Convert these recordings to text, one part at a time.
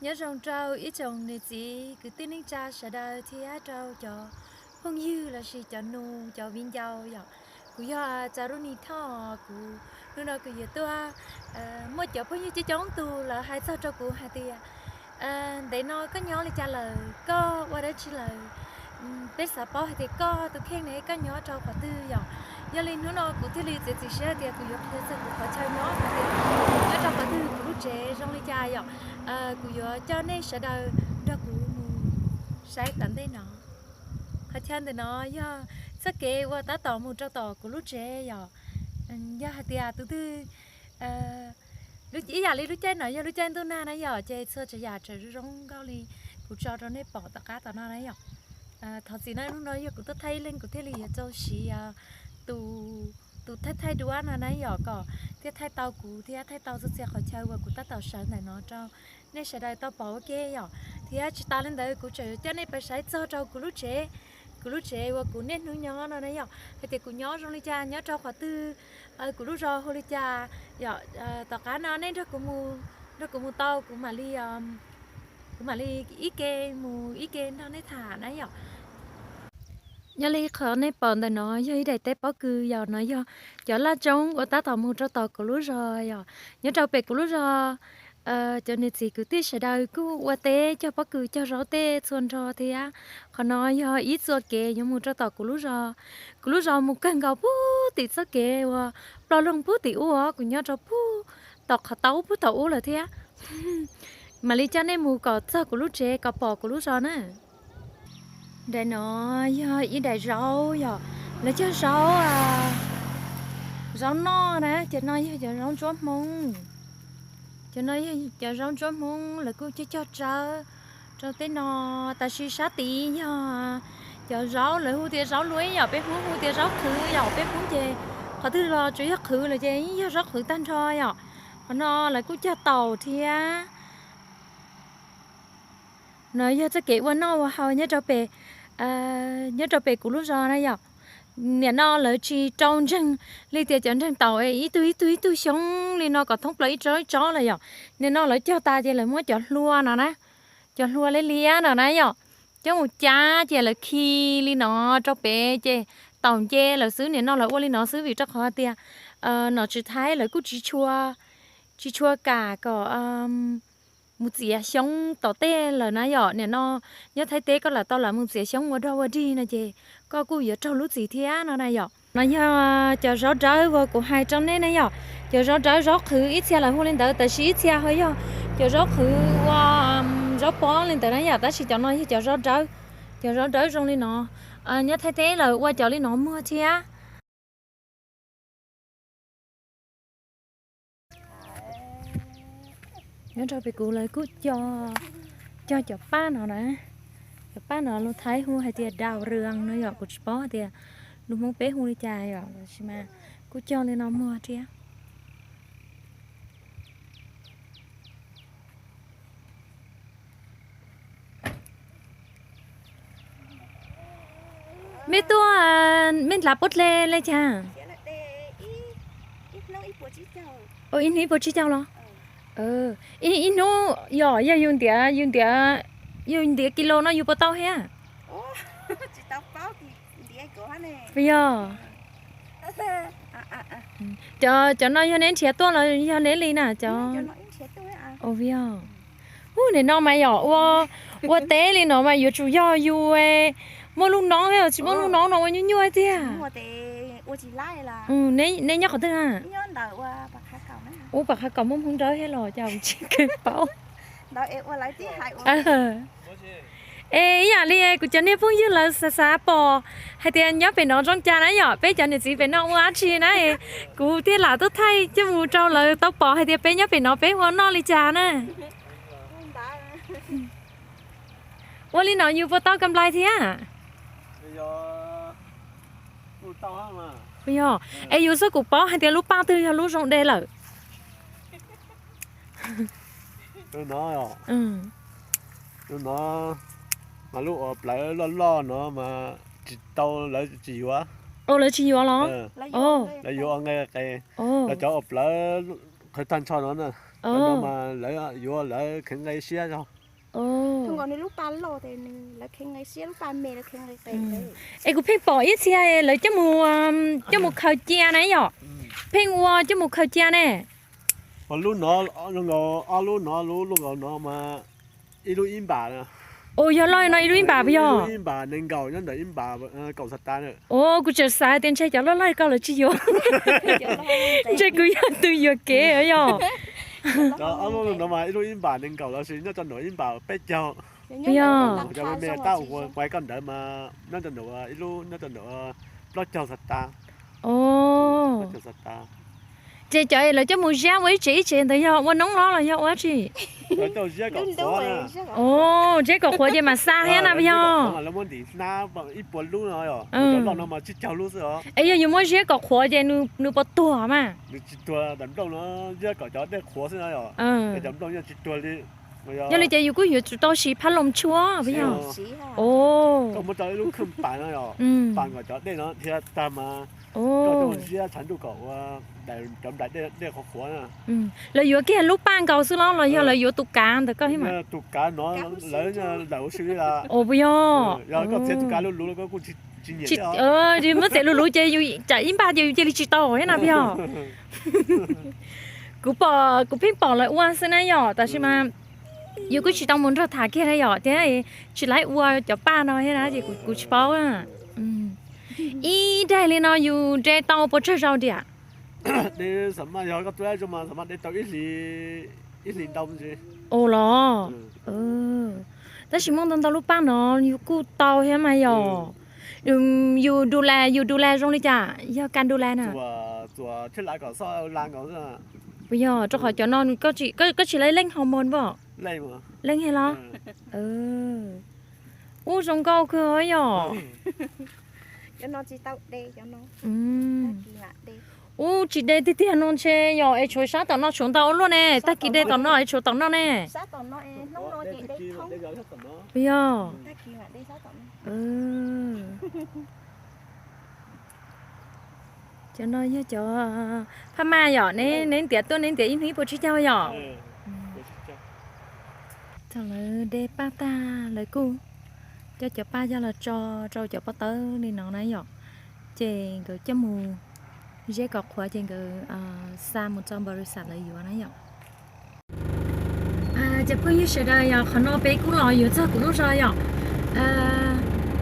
Nyob zoo rau ib tsoom niam txiv kwv tij neej tsa sawv daws thiab rau cov phooj ywg lossis cov nus cov viv ncaus yom. Kuv yog Txawj Rub Nis Thoj, kuv hnub no kuv yuav tuaj, muaj cov phooj ywg coob coob tus lawv hais txog rau kuv hais tias, ntev no koj nyob li cas lawm, koj ua dab tsi lawm, peb xav paub hais tias koj tus kheej ne koj nyob rau qhov twg yom. Yog li hnub no kuv thiaj li txiav txim siab tias kuv yuav qhia txog kuv qhov chaw nyob hais tias nyob rau qhov twg, kuv lub tsev zoo li cas yom. Kuv yuav coj nej sawv daws nrog kuv mus saib tom ntej no. Qhov chaw ntawm no yog txoj kev uas tab tom mus rau tom kuv lub tsev yom. Yog hais tias tus twg, ib yam li lub caij no yog lub caij ntuj nag na yom, ces txhua tsav yam tseem zoo zoo nkauj li kuv tso rau nej pom tom qab tom no na yom. Thov txim na, hnub no yog kuv tuaj thaij ib leeg kuv thiaj li yuav tau siv tus, tus thaij thaij duab no na yom, kom thiaj thaij tau kuv thiab thaij tau txhua txhia qhov chaw uas kuv tab tom sawv ntawm no rau nej sawv daws tau pom ua ke yom. Thiab tsis tas li ntawd kuv tseem yuav coj nej pais saib txog rau kuv lub tsev, kuv lub tsev uas kuv niaj hnub nyob no na yom, hais tias kuv nyob zoo li cas, nyob rau qhov twg, kuv lub zos hu li cas yom. Tom qab no nej nrog kuv mus, nrog kuv mus tau, kuv mam li, kuv mam li ib ke mus ib ke nrog nej tham na yom. Nyob li qhov nej pom ntawm no yog ib daim teb pob kws yom, no yog cov laj tsoob uas tab tom mus rau tom kuv lub zos yom. Nyob rau pem kuv lub zos, cov niam txiv kwv tij sawv daws kuj ua teb cog pob kws cog zaub tej txhua nrho thiab. Qhov no yog ib txoj kev yuav mus rau tom kuv lub zos. Kuv lub zos mus kawg nkaus puag tim txoj kev uas ploj loog puag tim ub, kuv nyob rau puag tom qhov taub puag tom ub lawm thiab. Mam li coj nej mus kom txog kuv lub tsev kom pom kuv lub zos na. Daim no yog ib daim zaub yom, lawv cog zaub, zaub noj na, cov no yog cov zaub ntsuab Hmoob. Cov no yog cov zaub ntsuab Hmoob, lawv kuj cog cog tsawb rau tej no. Tab sis sab tid yog cov zaub lawv hu tias zaub luab yom, peb Hmoob hu tias zaub qhwv yom, peb Hmoob ces qhov twg los tsuas yog qhwv lawm ces yeej yog zaub qhwv tag nrho yom. Qhov no lawv kuj cog taum thiab. No yog txoj kev ua noj ua haus nyob rau pem, nyob rau pem kuv lub zos na yom. Nim no lawv tsis rau ntseeg li tias cov ntseeg taum ib tug ib tug ib tug xyoob li no kom thoob plaws ib tsob ib tsob lawm yom. Nim no lawv cog tas ces lawv muab cov hlua no na, cov hlua liab liab no na yom, coj mus cab ces lawv khi li no rau pem ces taum nce lawm xwb. Nim no lawv ua li no xwb vim rau qhov tias nom tswv Thaib lawv kuj tsis tshua, tsis tshua kam kom mus txiav xyoob tom tej lawm na yom. Nim no nyob Thaib teb koj lam tau lam mus txiav xyoob ua dog ua dig no ces koj kuj yuav raug lub txim thiab no na yom. No yog cov zaub dawb uas kuv hais rau nej na yom. Cov zaub dawb zaub qhwv ib txhia lawv hu li ntawd, tab sis ib txhia ho yog cov zaub qhwv ua zaub pob li ntawd na yom, tab sis cov no yog cov zaub dawb. Cov zaub dawb zoo li no, nyob Thaib teb lawv ua cov li no muag thiab. Nyob rau pem kuv lawv kuj cog, cog cov paj no na. Cov paj no lus Thaib hu hais tias daus rwg no yom, kuv tsis paub hais tias lus Hmoob peb hu li cas yom, tab sis mas kuj cog li no muag thiab. Mej tuaj, mej dlav pob dle le caag? Ib hnub ib puas tsib caug los? Ib hnub yog, yog yus ntiav, yus ntiav, yus ntiav kis lus no yus puas tau thiab? Puas yog? Cov, cov no yog neb nrhiav tuaj los yog neb li na cov? Puas yog? Ub, nim no mas yog ua, ua teb li no mas yuav tsum yog yus muaj lub noob, tsis muaj lub noob no ua nyuaj nyuaj tiag. Neb nyob qhov twg na? Ub, Pam Qhab Kaum muaj Hmoob Dawb thiab los cas tsis kawg paub. Es ib yam li kuv cov niag phooj ywg lawv xav xav pom hais tias nyob pem no zoo cas na yom, peb cov niam txiv pem no ua dab tsi na, kuv thiaj lam tuaj thaij coj mus rau lawv tau pom hais tias peb nyob pem no peb ua noj li cas na. Ua li no yus puas tau kam nplais thiab? Yog, es yus xub kuv paub hais tias lub paj twg yog lub zoo de lawm. Lub no, mas lub uas plawv loj loj no mas tsis tau, lawv tsis yuav. Lawv tsis yuav los? Lawv yuav ua nqe qes, lawv cov uas plawv qhwv tag nrho no na. Cov no mas lawv yuav lawv kheev nqe siab zog. Es kuv pheej pom ib txhia lawv coj mus, coj mus khaws cia na yom. Pheej ua coj mus khaws cia ne. Lub no, ob lub no, lub lub nkaus no mas ib lub ib npam. Yog loj no ib lub ib npam puas yog? Ib npam nees nkaum nyob ntawm ib npam kaum xav tas. Kuv tseem xav tias ntshe cov loj loj ko lawv tsis yuav. Ntshe kuv yog tus yuam kev yog. Ob lub no mas ib lub ib npam nees nkaum los sis nyob rau ntawm ib npam peb caug. Yog cov me me tab ua kuv hais koj ntawd mas nyob rau ntawm ib lub nyob rau ntawm plaub caug xav tas. Ces cov lawv coj mus ziab ua ib tsev ib tsev ntawd yog ua noob los los yog ua dab tsi? Ziab kom qhuav ces mam xa thiab na puas yog? Lawv muab ntim hnab ib puas lub no, cov loj no mas tsib caug lub xwb os. Es yog yus muab ziab kom qhuav ces nws puas tuag mas? Nws tsis tuag, nplooj no ziab kom cov dej qhuav xwb no, cov nplooj yeej tsis tuag li. Yog li ces yus kuj yuav tsum tau siv phab loos tshua puas yog? Koj muab rau ib lub kheej pas no, pas kom cov dej no dhia tag mas koj tau ziab tshav ntuj kom ua cov nplaim dej qhuav qhuav na. Lawv yuav kiag lub paj nkaus xwb los los yog lawv yuav tus kav ntawm koj thiab mas? Tus kav no lawv lawm ua si li. Puas yog? Yog koj txiav tus kav luv luv koj kuj tsis nyiam. Muab txiav luv luv ces yus tsam ib npaj ces yus cia li tsis tau thiab na puas yog? Kuv pom, kuv pheej pom lawv ua xwb na yom, tab sis mas yus kuj tsis tau mus nrog tham kiag na yom, thiab tsis laib ua cov paj no thiab na ces kuv tsis paub. Ib daim li no yus de tau puas tsawg zaus diam? Ua los, tab sis muaj ntau ntau lub paj no yus kuj tau thiab mas yog. Yus du las, yus du las zoo li cas? Yog kas du las na? Puas yog, rau qhov cov no koj tsis laib leej hormone pom? Leej thiab los? Ub, zoo nkauj kawg yom. Ub, tsis de tiag tiag no ntshe yog es tshuav sab tom no tshuav ntau ua luaj ne, tag kis de tom no es tshuav tom no ne. Puas yog? Cov no yog cov phaj maj yom, neb ntiav tuaj neb ntiav ib hnub ib puas tsib caug yom. Thaum lawv de paj tag lawv kuj coj cov paj coj los tso rau cov pob tawb li no na yom, ces nkawd coj mus ziab kom qhuav ces nkawd xa mus rau npaus ris xam lawv yuav na yom. Cov phooj ywg sawv daws yog qhov no peb kuj los yuav txog kuv lub zos yom.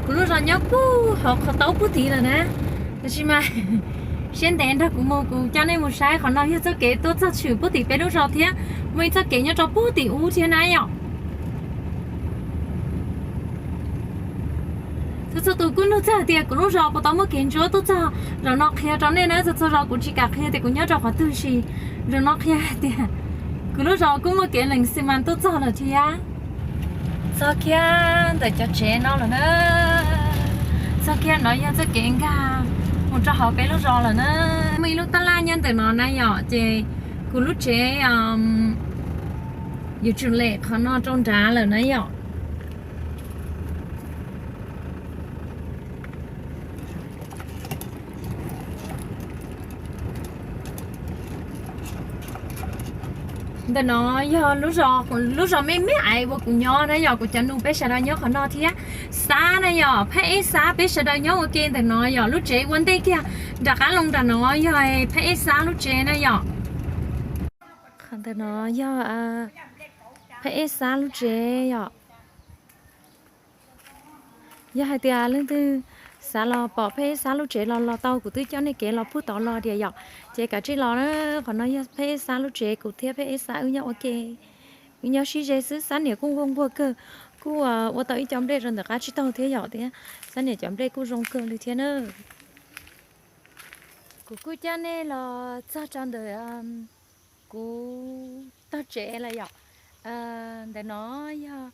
Kuv lub zos nyob puag hauv qhov taub puag tid lawm na, tab sis mas siab ntev nrog kuv mus kuv coj nej mus saib qhov no yog txoj kev tuaj txog tshwm puag tim peb lub zos thiab muaj ib txoj kev nyob rau puag tim ub thiab na yom. Txhua txhua tus kuj nug txog hais tias kuv lub zos puas tau muaj kev ntsuab tuaj txog zaum no qhia rau nej na. Txhua txhua zaus kuv tsis kam qhia tias kuv nyob rau qhov twg, sis zaum no qhia hais tias kuv lub zos kuj muaj kev lees xi mas tuaj txog lawm thiab. Txog kiag ntawm cov tsev no lawm na, txog kiag no yog txoj kev nkag mus rau hauv peb lub zos lawm na. Muaj ib lub tab laj nyob ntawm no na yom, ces kuv lub tsev yuav tsum lem qhov no rau nrad lawm na yom. Ntawm no yog lub zos me me ais uas kuv nyob na yom, kuv cov nus peb sawv daws nyob qhov no thiab. Xab na yom, Phab Eb Xab peb sawv daws nyob ua ke ntawm no yom, lub tsev ua ntej kiag nram qab loo nram no yog Phab Eb Xab lub tsev na yom. Qhov ntawm no yog Phab Eb Xab lub tsev yom. Yog hais tias leej twg xav los pom Phab Eb Xab lub tsev los los tau, kuv twb coj nej kev los puag tod los tiag yom. Ces kav tsij los na, qhov no yog Phab Eb Xab lub tsev, kuv thiab Phab Eb Xab wb nyob ua ke, wb nyob sib ze xwb. Xab niam kuj nquag nquag kawg, kuj ua tau ib co nplej rau ntawm qab tsib taug thiab yom, thiab Xab niam cov nplej kuj zoo kawg li thiab na. Kuv kuj coj nej los txog rau ntawm kuv tog tsev lawm yom. Ntawm no yog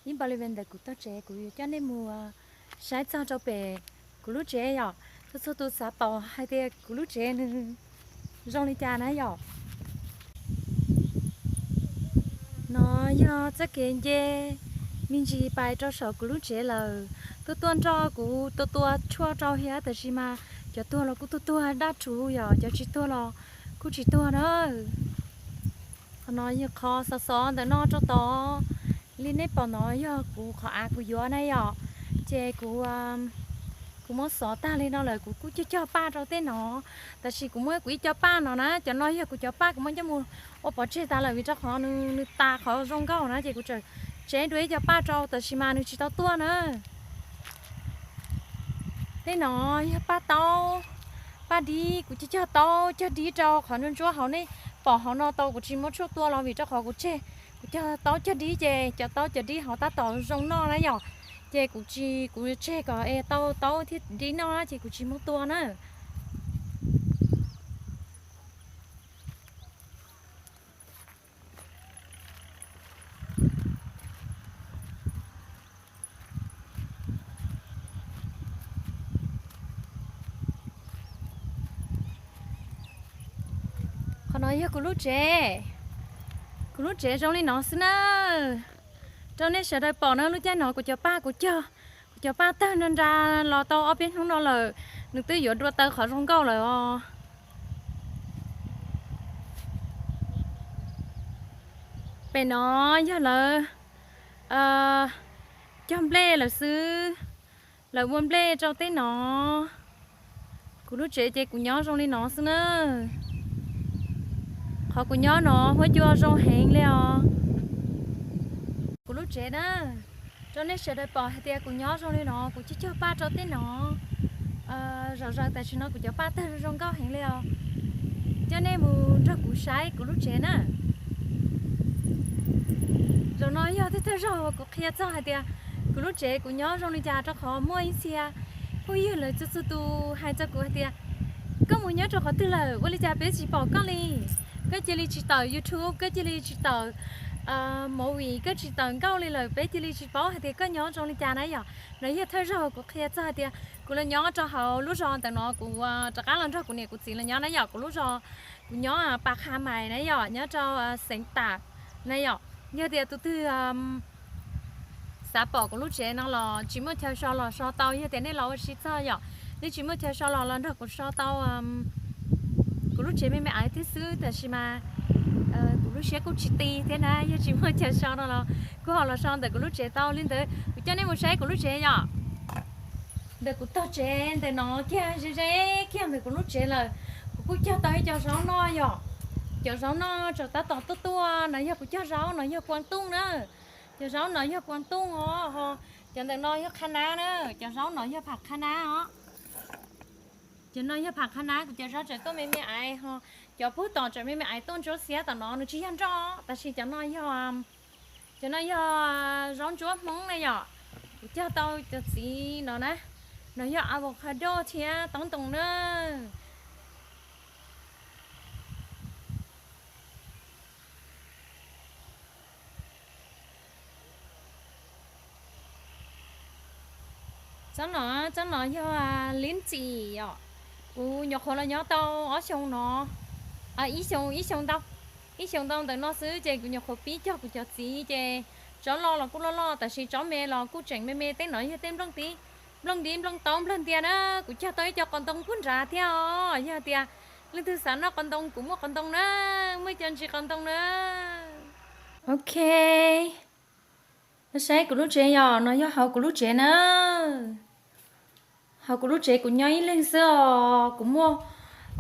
ib npaus li ntawm kuv tog tsev, kuv yuav coj nej mus saib txog rau pem kuv lub tsev yom. Txhua txhua tus xav pom hais tias kuv lub tsev nws zoo li cas na yom. No yog txoj kev nce me ntsis pais rau saum kuv lub tsev lawm. Tuaj tuaj nroj kuv tua tua tshuaj rau thiab, tab sis mas cov tuag los kuj tuag tuag dab rhuv yom, cov tsis tuag los kuj tsis tuag na. No yog qhov xov xov ntawm no rau tod. Li nej pom no yog kuv qhov av kuv yuav na yom. Ces kuv, kuv muab xov tag li no lawm kuv kuj cog cog paj rau tej no. Tab sis kuv muab kuv ib co paj no na, cov no yog kuv cov paj kuv muab coj mus ua pov tseg tas lawm vim rau qhov nws tas qhov zoo nkauj na ces kuv tseem tseb dua ib co paj rau tab sis mas nws tsis tau tuaj na. Tej no yog paj taub, paj dib, kuv cog cog taub cog dib rau qhov ntsuab ntsuab hauv, nej pom hauv no tau kuv tsis muab tshuaj tua los vim rau qhov kuv tseg, kuv cog taub cog dib ces cov taub cov dib hauv tab tom zoo noj na yom. Ces kuv tsis, kuv tseg kom es tau taub thiab dib noj na ces kuv tsis muab tua na. Qhov no yog kuv lub tsev. Kuv lub tsev zoo li no xwb na. Rau nej sawv daws pom na, lub caij no kuv cov paj kuv cog, kuv cov paj tawg nra nra los tau ob peb hnub no lawm, nws twb yuav dua taw qhov zoo nkauj lawm os. Pem no yog lawv cog nplej lawm xwb, lawv ua nplej rau tej no. Kuv lub tsev ces kuv nyob zoo li no xwb na. Qhov kuv nyob no huab cua zoo heev li os. Kuv lub tsev na, rau nej sawv daws pom hais tias kuv nyob zoo li no, kuv cog cog paj rau tej no. Zom zaws tam sim no kuv cov paj tawg zoo nkauj heev li os. Coj nej mus nrog kuv saib kuv lub tsev na. Zaum no yog thawj thawj zaug kuv qhia txog hais tias kuv lub tsev kuv nyob zoo li cas rau qhov muaj ib txhia phooj ywg lawv txhua txhua tus hais rau kuv hais tias, koj mus nyob rau qhov twg lawm, ua li cas peb tsis pom koj li? Koj cia li tsis tawm YouTube, koj cia li tsis tawm movie, koj tsis tawm nkauj li lawm, peb cia li tsis paub hais tias koj nyob zoo li cas na yom. No yog thawj zaug kuv qhia txog hais tias kuv los nyob rau hauv lub zos ntawm no, kuv rov qab los nrog kuv niam kuv txiv los nyob na yom. Kuv lub zos, kuv nyob Pas Qha Mais na yom, nyob rau xeev Tam na yom. Yog tias tus twg xav pom kuv lub tsev no los tsis muaj chaw so los so tau, yog tias nej los ua si txog yom, nej tsis muaj chaw so los los nrog kuv so tau. Kuv lub tsev me me aiv thiab xwb, tab sis mas kuv lub siab kuj tsis ti thiab na, yog tsis muaj chaw so no los kuj ho los so ntawm kuv lub tsev tau li ntawd. Kuv coj nej mus saib kuv lub tsev yom. Ntawm kuv tog tsev ntawm no kiag ze ze kiag ntawm kuv lub tsev lawm, kuv kuj cog tau ib co zaub noj yom. Cov zaub no tseem tab tom tuaj tuaj, no yog kuv cog zaub, no yog kuas tooj na. Cov zaub no yog kuas tooj os, ho cov ntawm no yog qha nab na. Cov zaub no yog pham qha nab os. Cov no yog pham qha nab, kuv cov zaub tseem tuaj me me aiv ho. Cov pug tom tseem me me aiv tuaj ntsuab xiab tom no, nws tsis yog nroj, tab sis cov no yog, cov no yog zaub ntsuab Hmoob na yom. Kuv cog tau cov txiv no na, no yog avocado thiab toob ntoo na. Tsob no, tsob no yog lib ntxim os. Kuv nyuam qhuav los nyob tau ob xyoos no, ib xyoo, ib xyoo ntau, ib xyoos ntau ntawm no xwb ces kuv nyuam qhuav pib cog kuv cov txiv ces tsob loj los kuj loj loj, tab sis tsob me los kuj tseem me me. Tej no yog tej nplooj dib, nplooj dib, nplooj taub, nplooj ntiag na. Kuv cog tau ib co qos ntoo puag nrad thiab os. Yog tias leej twg xav noj qos ntoo, kuv muaj qos ntoo na, muaj cov ntsis qos ntoo na. Ok, saib kuv lub tsev yom, no yog hauv kuv lub tsev na. Hauv kuv lub tsev kuv nyob ib leeg xwb os, kuv muaj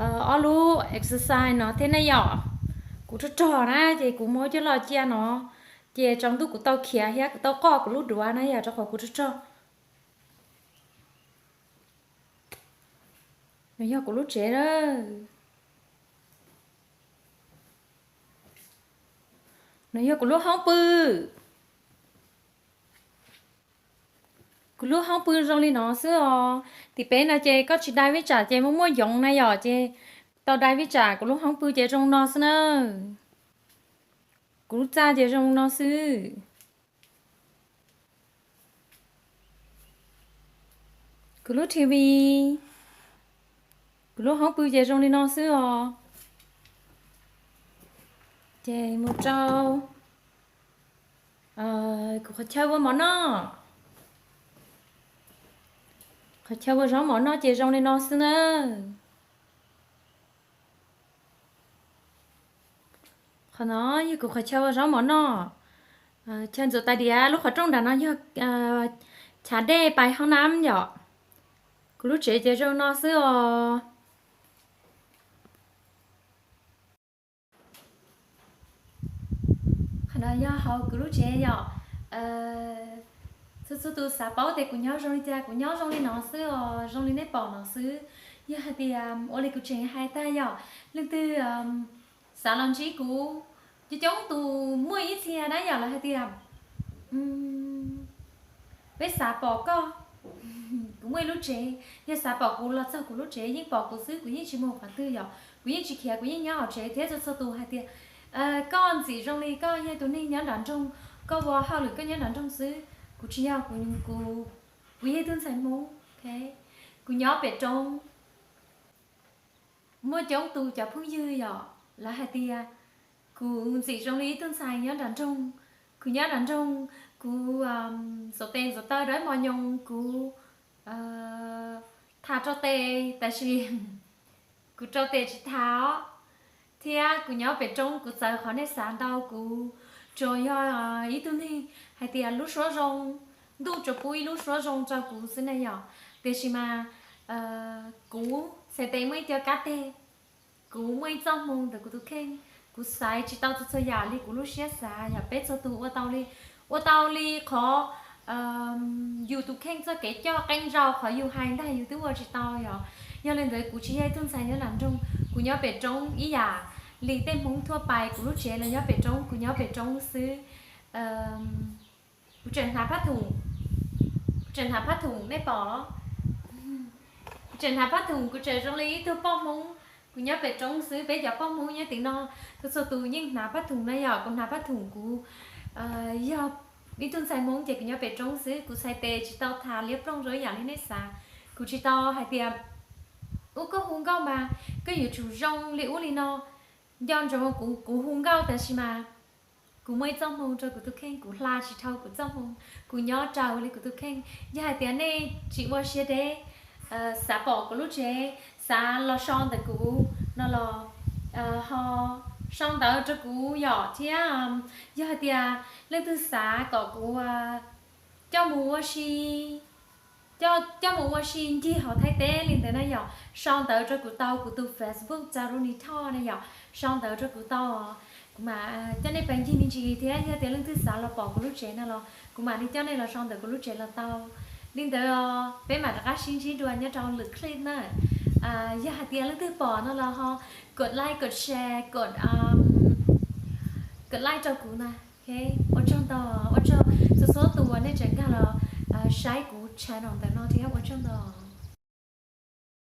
ob lub exercise no thiab ne yom. Kuv rog rog na ces kuv muab coj los cia no, ces tsaus ntuj kuv tau khiav thiab kuv tau qoj kuv lub duav na yom, rau qhov kuv rog rog. No yog kuv lub tsev na. No yog kuv lub hoob pw. Kuv lub hoob pw zoo li no xwb os. Tim peb no ces koj tsis dai vij tsam ces muaj muaj yoov na yom, ces tau dai vij tsam. Kuv lub hoob pw ces zoo no xwb na. Kuv lub txaj ces zoo no xwb. Kuv lub T V, kuv lub hoob pw ces zoo li no xwb os. Ces mus rau kuv qhov chaw ua mov noj. Qhov chaw ua zaub mov noj ces zoo li no xwb na. Qhov no yog kuv qhov chaw ua zaub mov noj. Chaw ntxuav tais diav lub qhov rooj nram no yog chav dej pais hoob nab yom. Kuv lub tsev ces zoo no xwb os. Qhov no yog hauv kuv lub tsev yom. Txhua txhua tus xav paub tias kuv nyob zoo li cas, kuv nyob zoo li no xwb os, zoo li nej pom no xwb. Yog hais tias ua li kuv tseem hais tag yom, leej twg xav los ntsib kuv, coob coob tus muaj ib txhia na yom, lawv hais tias peb xav pom koj. Kuv muaj ib lub tsev, yog xav pom kuv los txog kuv lub tsev yeej pom kuv xwb, kuv yeej tsis mus qhov twg yom, kuv yeej tsis khiav, kuv yeej nyob hauv tsev thiab. Txhua txhua tus hais tias koj ntxim zoo li koj yog tus neeg nyob nram nroog, koj ua hauj lwm koj nyob nram nroog xwb. Kuv tsis yog, kuv, kuv yog ib tug ntxhais Hmoob, kuv nyob pem roob. Muaj coob tus cov phooj ywg yom, lawv hais tias kuv ntxim zoo li ib tug ntxhais nyob nram nroog. Kuv nyob nram nroog, kuv ntxuav tes ntxuav taw rau ib hmo nyoos, kuv tham rau tes tab sis kuv rau tes tsis tham os. Thiab kuv nyob pem roob kuv txawv qhov nej xav ntau, kuv tsuas yog ib tug neeg hais tias lub suab zoo, ntuj tsuas pub ib lub suab zoo rau kuv xwb na yom. Tiam sis mas kuv txhais tes muaj ib co kab teg, kuv muaj ib txoj hmoo ntawm kuv tus kheej, kuv xaiv tsis tau txhua txhua yam li kuv lub siab xav yom. Peb txhua tus ua tau li, ua tau li qhov yus tus kheej txoj kev coj, qee zaus qhov yus hais ntag yus twb ua tsis tau yom. Yog li ntawd kuv tsis yog ib tug ntxhais nyob nram nroog, kuv nyob pem roob ib yam li tej Hmoob thuaj pais. Kuv lub tsev los nyob pem roob, kuv nyob pem roob xwb. Kuv tseem hnav phab thoom, kuv tseem hnav phab thoom nej pom los? Kuv tseem hnav phab thoom, kuv tseem zoo li ib tug poj Hmoob. Kuv nyob pem roob xwb, peb cov poj Hmoob nyob tim no txhua txhua tus yeej hnav phab thoom na yom. Kuv hnav phab thoom, kuv yog ib tug ntxhais Hmoob ces kuv nyob pem roob xwb, kuv txhais tes tsis tau tham liab ploog zoo ib yam li nej xav. Kuv tsis tau hais tias ub koj hu nkauj mas koj yuav tsum zoo li ub li no. Nco ntsoov kuv, kuv hu nkauj tab sis mas kuv muaj ib txoj hmoo rau kuv tus kheej, kuv hla tsis dhau kuv txoj hmoo, kuv nyob raws li kuv tus kheej. Yog hais tias nej tsis ua siab deb, xav pom kuv lub tsev, xav los so ntawm kuv no los ho sau ntawv rau kuv yom. Thiab yog hais tias leej twg xav kom kuv coj mus ua si, coj mus ua si ncig hauv Thaib teb li ntawd na yom, sau ntawv rau kuv tau kuv tus Facebook Tsaruni Thoj na yom, sau ntawv rau kuv tau. Kuv mam coj nej pais ncig me ntsis thiab yog tias leej twg xav los pom kuv lub tsev no los kuv mam li coj nej los so ntawm kuv lub tsev los tau. Li ntawd peb mam rov qab sib ntsib dua nyob rau lwm clip na. Yog hais tias leej twg pom no los ho kod like, kod share, kod, kod like rau kuv na. Ua tsaug ntau, ua tsaug txhua txhua tus uas nej tseem nkag los saib kuv channel ntawm no thiab ua tsaug ntau.